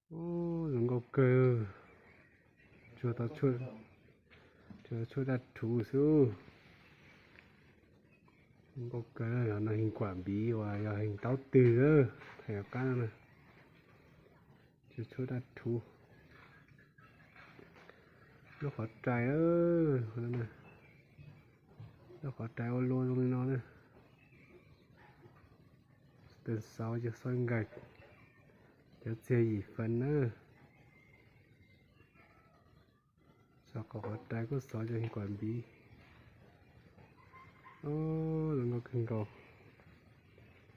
Ub, zoo nkauj kawg. Tsuas tau tshuaj daj rhuv xwb. Zoo nkauj kawg, no heev kuam npiv uas yog heev taub twg, thaum qab no na. Tsuas tshuaj daj rhuv. Lub qhov rais, lub qhov rais ua luaj zoo li no na. Tag sáu, sáu ngàn, cov txiag yim phần na. Xov qhov rais kuj xov cov heev kuam npiv. Zoo nkauj kawg nkaus.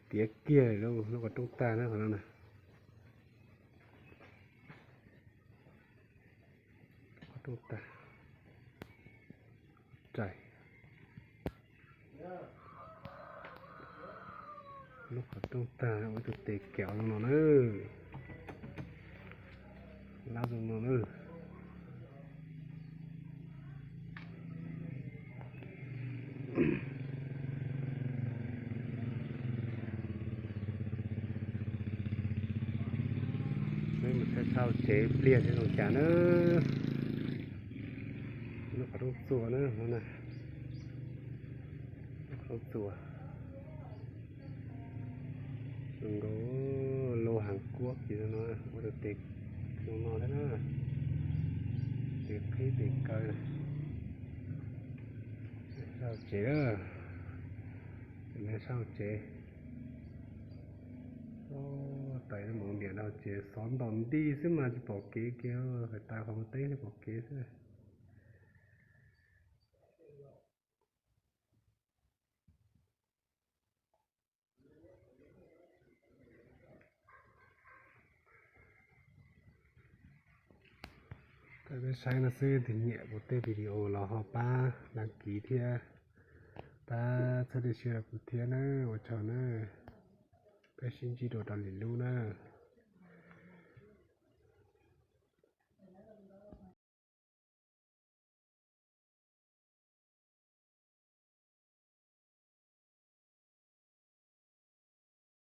Tiav kiag lub qhov rooj tag na, qhov no na. Qhov rooj tag. Rais. Lub qhov rooj tag ua ib tug tes kev zoo no na. Lab zoo no na. Peb mus saib sab hauv tsev pliag seb zoo cas na. Lub qhov rooj txuas na, lub qhov rooj txuas. Zoo nkauj, lub Hàn Quốc kiag no, ua tes zoo no thiab na. Tes qhib tes kaw. Sab hauv tsev na. Sab hauv tsev. Tais mus niam hauv tsev xov ntom nti xwb mas tsis pom kev kiag, hais tas qhov muag teb thiaj pom kev xwb. Peb saib no xwb, tus nyiam kuv tej video los ho pab đăng ký thiab, pab txhawb tej share rau kuv thiab na, ua tsaug na. Peb sib ntsib dua rau lwm lub na.